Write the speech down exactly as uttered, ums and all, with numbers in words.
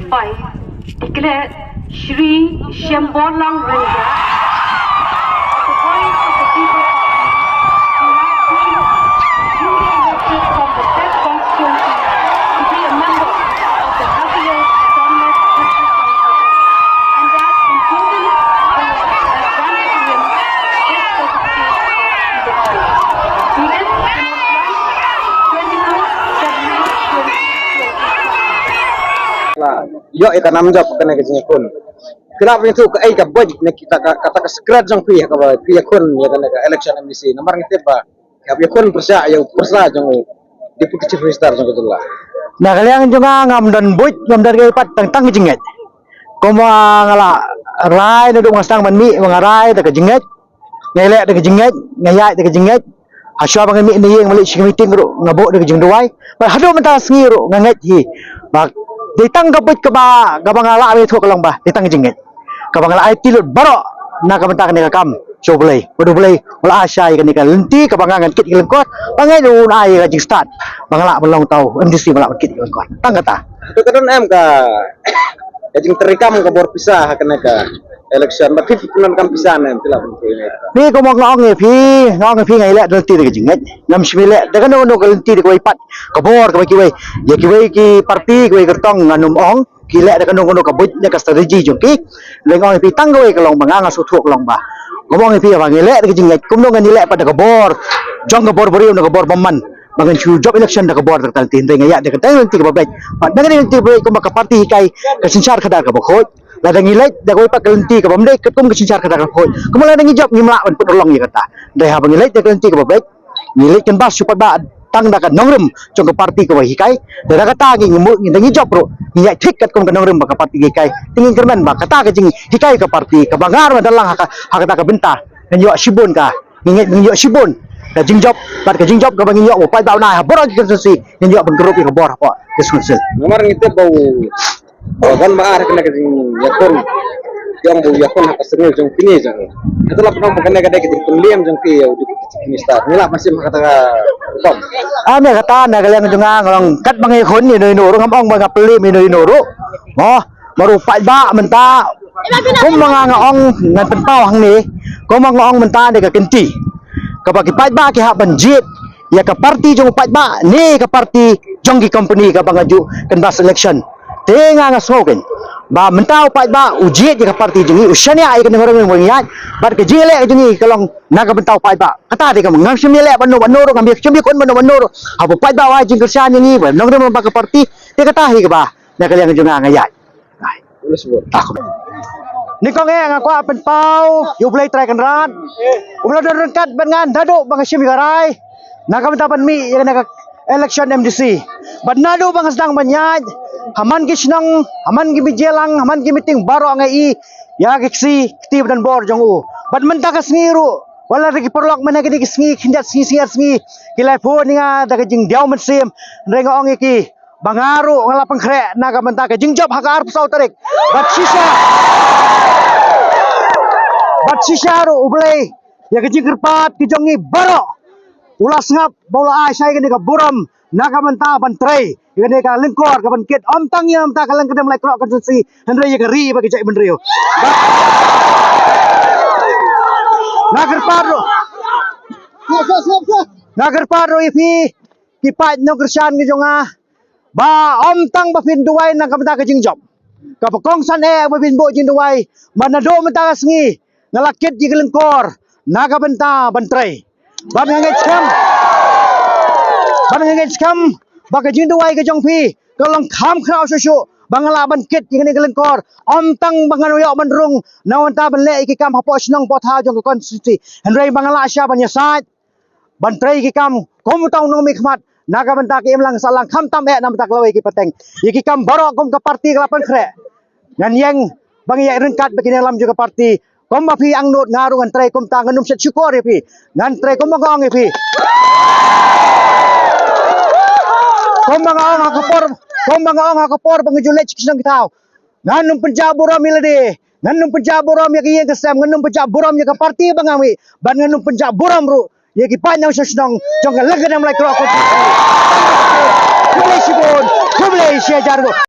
By declare Shri Shemborlang Rengga, the voice of the people party, who has been duly elected from the said constituency to be a member of the Khasi Hills Autonomous District Council, and that in total votes has granted to him this certificate of election. Begins on twenty-ninth February twenty twenty-five. Ïoh ïa ka nam jop kane ka jingïakhun. Phi lah ban ïathuh kaei ka buit ne kita ka, kata ka secret jong phi ha kaba phi ïakhun ïa kane ka election M D C. Namar ngi tip ba phi hap ïakhun pyrshah ïa u pyrsa jong u Deputy Chief Minister jong ka jylla. Na ka liang jong nga ngam don buit, ngam don kaei pat, tang tang ka jingngeit. Kumba nga la rai naduh ba nga sdang ban mih, ba nga rai da ka jingngeit. Nga leh da ka jingngeit, nga ïaid da ka jingngeit. Hashwa ba nga mih na ïing, nga leit sha ka meeting ruh nga buh da ka jingduwai. Bad haduh mynta ka sngi ruh nga ngeit hi ba dei tang ka buit kaba, kaba nga lah ban ïathuh ka long ba dei tang ka jingngeit, kaba nga la aiti lut baroh na ka bynta kane ka kam sha U Blei. Bad U Blei u la ai shai kane ka lynti kaba nga ngan kit ïa ka lyngkor, ba nga ngeit un ai ïa ka jingstad ba nga lah ban long uta u M D C ba lah ban kit ïa ka lyngkor. Tang kata. Hato ka don em ka, ka jingtrei kam ka bor pisa ha kane ka election, ba phi phi pynlong kam pisa ne em, phi lah ban pynlong. Ni kumba nga ong ïa phi, nga ong ïa phi nga ïaleh da lynti da ka jingngeit. Ngam shym ïaleh da kano kano ka lynti da kawei pat ka bor kaba kiwei. Ïa kiwei ki party, kiwei ki kyrtong ngan ym ong ki leh da kano kano ka buit ne ka strategy jong ki. Hynrei nga ong ïa phi tang kawei ka long ba nga, nga sngewthuh ka long ba, kumba ong ïa phi ba ngi leh da ka jingngeit, kumno ngan ïaleh pat da ka bor jong ka bor briew ne ka bor bymman. Ba ngan shu jop election da ka bor da ka lynti, hynrei nga ïaid da ka lynti kaba beit. Bad da ka lynti kaba beit kumba ka party hikai ka synshar khadar kaba khuid. Lada ngi leit da kawei pat ka lynti kaba ym dei katkum ka synshar khadar kaba khuid, kumba lada ngi jop ngim lah ban pynurlong ïa kata. Hynrei haba ngi leit da ka lynti kaba beit, ngi leit kynbas shu paidbah tang da ka nongrim jong ka party kaba hikai. Da kata ngi, ngi mut ngi, da ngi jop ruh ngi ïaid thik katkum ka nongrim ba ka party ka hikai. Te ngin kyrmen ba kata ka jinghikai ka party kaba nga ruh nga don lang ha ka, ha kata ka bynta, ngan ïoh shibun ka, ngi ngeit ngan ïoh shibun ka jingjop, bad ka jingjop kaba ngin ïoh ba paidbah u nai ha baroh ki constituency, ngin ïoh ban kyrduh ïa ka bor hapoh ka constituency. Namar ngi tip ba u, ba ban ba ar kane ka jingïakhun, ïa ba u ïakhun ha ka seng jong kine jong. Kata la pynban ba kane ka dei ka jingpynlem jong ki ïa u Deputy Chief Minister. Ngi lah ban shim ha kata ka rukom. Ah, ïa kata na ka liang jong nga, nga long katba nga ïakhun ïa no ïa no ruh, ngam ong ba nga pynlem ïa no ïa no ruh. Mo, baroh paidbah mynta, kumba nga, nga ong ngan pynpaw hangne, kumba nga ong mynta dei ka kynti kaba ki paidbah ki hap ban jied ïa ka party jong u paidbah ne ka party jong ki company kaba nga ju kynbas election. Te nga, nga sngew kein ba mynta u paidbah u jied ïa ka party jong ngi, u shaniah ïa ka nongrim ba ngi ïaid, bad ka jingïaleh jong ngi ka long na ka bynta u paidbah. Kata dei kaba ngam shym ïaleh bad no bad no ruh, ngam shym ïakhun bad no bad no ruh. Haba u paidbah u ai jingkyrshan ïa ngi ba nongrim ba ka party, te kata hi kaba na ka liang jong nga nga ïaid. Ai. Nyngkong eh nga kwah pynpaw ïa U Blei Trai Kynrad uba la don ryngkat bad nga naduh ba nga shim ïa ka rai na ka bynta ban mih ïa kane ka election M D C. Bad naduh ba nga sdang ban ïaid ha man ki shnong, ha man ki bynta lang, ha man ki meeting baroh nga ïohi ïa ki ksih kti ba don bor jong u. Bad mynta ka sngi ruh, wat la da ki paralok mynta kine ki sngi, khyndiat sngi, sngi ar sngi, ki la phone ïa nga da ka jingdiaw mynsiem. Hynrei nga ong ïa ki ba nga ruh nga la pynkhreh na ka bynta ka jingjop ha ka arphew saw tarik. Bad shisha, bad shisha ruh U Blei, ïa ka jingkyrpad ka jong ngi baroh, u la sngap bad u la ai shai kane ka burom na ka bynta ban trei ïa kane ka lyngkor kaban kit, ym tang ïa mynta ka Lyngkadem Laitkroh constituency, hynrei ïa ka ri bad ka jaitbynriew. Nga kyrpad ruh, nga kyrpad ruh ïa phi ki paid nongkyrshan ki jong nga, ba ym tang ba phin duwai na ka bynta ka jingjop, kaba kongsan eh ba phin buh jingduwai, ba naduh mynta ka sngi nga la kit ïa ka lyngkor na ka bynta ban trei. Bad nga ngeit skhem, bad nga ngeit skhem ba ka jingduwai ka jong phi ka long kham khraw shuh shuh ba nga lah ban kit ïa kane ka lyngkor. Ym tang ba ngan ïoh ban rung na ka bynta ban leh ïa ki kam hapoh shnong hapoh thaw jong ka constituency, hynrei ba nga lah shisha ban ïasaid ban trei ki kam kum uta u nongmihkhmat na ka bynta ka imlang sahlang, khamtam eh na ka bynta ka lawei ka pateng. Ïa ki kam baroh kum ka party ka la pynkhreh, ngan ïeng ba ngi ïaid ryngkat bad ki nongïalam jong ka party. Kumba phi angnud, nga ruh ngan trei kumta, ngan ym shet shukor ïa phi. Ngan trei kumba nga ong ïa phi. Kumba nga ong ha ka por, kumba nga ong ha ka por ba nga ju leit sha ki shnong ki thaw. Ngan ym pynjah burom ïa lade, ngan ym pynjah burom ïa ka ïing ka sem, ngan ym pynjah burom ïa ka party ba nga mih, bad ngan ym pynjah burom ruh ïa ki paid nongshong shnong jong ka Lyngkadem Laitkroh. Khublei shibun, khublei shihajar nguh.